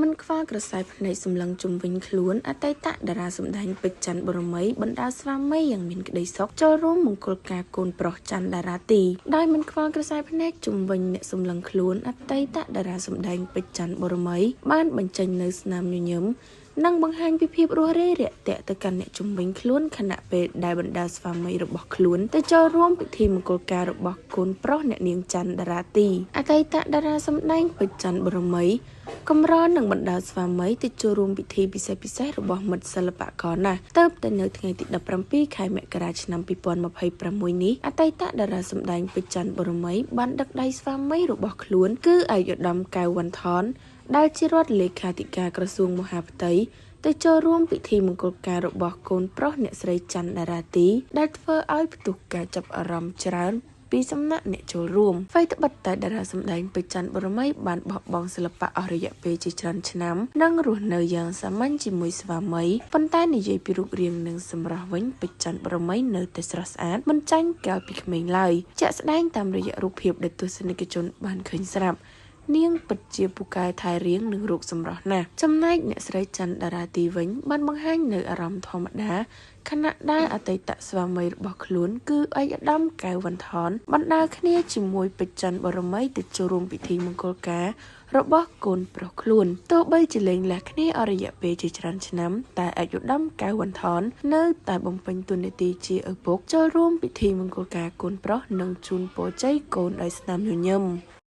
មិនខ្វល់ក្រសែភ្នែកសម្លឹងជុំវិញខ្លួន អតីតតារាសម្ដែងពេជ្រ ច័ន្ទបូរមី បណ្ដើរស្វាមីយ៉ាងមានក្តីសុខចូលរួមមង្គលការកូនប្រុសច័ន្ទតារាទី ដោយមិនខ្វល់ក្រសែភ្នែកជុំវិញអ្នកសម្លឹងខ្លួន អតីតតារាសម្ដែងពេជ្រ ច័ន្ទបូរមី បានបញ្ចេញនូវស្នាមញញឹម និងបង្ហាញពីភាពរួសរាយរាក់ទាក់ទៅកាន់អ្នកជុំវិញខ្លួន ខណៈពេលដែលបណ្ដើរស្វាមីរបស់ខ្លួនទៅចូលរួមពិធីមង្គលការរបស់កូនប្រុសអ្នកនាងច័ន្ទតារាទី។ អតីតតារាសម្ដែងពេជ្រ ច័ន្ទបូរមី កម្រនឹងបណ្ដើរស្វាមីទៅចូលរួមពិធីពិសេសៗរបស់មិត្តសិល្បករណាស់ ទើបតែនៅថ្ងៃទី17 ខែមករា ឆ្នាំ2026នេះ អតីតតារាសម្ដែងពេជ្រ ច័ន្ទបូរមី បានដឹកដៃស្វាមីរបស់ខ្លួន គឺឯកឧត្តមកែវ វណ្ណថន ដែលជារដ្ឋលេខាធិការក្រសួងមហាផ្ទៃ ទៅចូលរួមពិធីមង្គលការរបស់កូនប្រុសអ្នកស្រីច័ន្ទតារាទី ដែលធ្វើឲ្យផ្ទុះការចាប់អារម្មណ៍ច្រើនពីសំណាក់អ្នកចូលរួម។ អ្វីត្បិតតែតារាសម្ដែងពេជ្រ ច័ន្ទបូរមី បានបោះបង់សិល្បៈអស់រយៈពេលជាច្រើនឆ្នាំ និងរស់នៅយ៉ាងសាមញ្ញជាមួយស្វាមី ប៉ុន្តែនិយាយពីរូបរាងនិងសម្រស់វិញ ពេជ្រ ច័ន្ទបូរមី នៅតែស្រស់ស្អាតមិនចាញ់កាលពីក្មេងឡើយ។ ជាក់ស្ដែងតាមរយៈរូបភាពដែលទស្សនិកជនបានឃើញស្រាប់ នាងពិតជាពូកែថែរាងនិងរូបសម្រស់ណាស់។ ចំណែកអ្នកស្រីច័ន្ទតារាទីវិញ បានបង្ហាញនូវអារម្មណ៍ធម្មតា ខណៈដែលអតីតស្វាមីរបស់ខ្លួន គឺឯកឧត្តមកែវ វណ្ណថន បណ្ដើរគ្នាជាមួយពេជ្រ ច័ន្ទបូរមី ទៅចូលរួមពិធីមង្គលការរបស់កូនប្រុសខ្លួន។ ទោះបីជាលែងលះគ្នាអស់រយៈពេលជាច្រើនឆ្នាំ តែឯកឧត្តមកែវ វណ្ណថន នៅតែបំពេញតួនាទីជាឪពុក ចូលរួមពិធីមង្គលការកូនប្រុស និងជូនពរជ័យកូនដោយស្នាមញញឹម។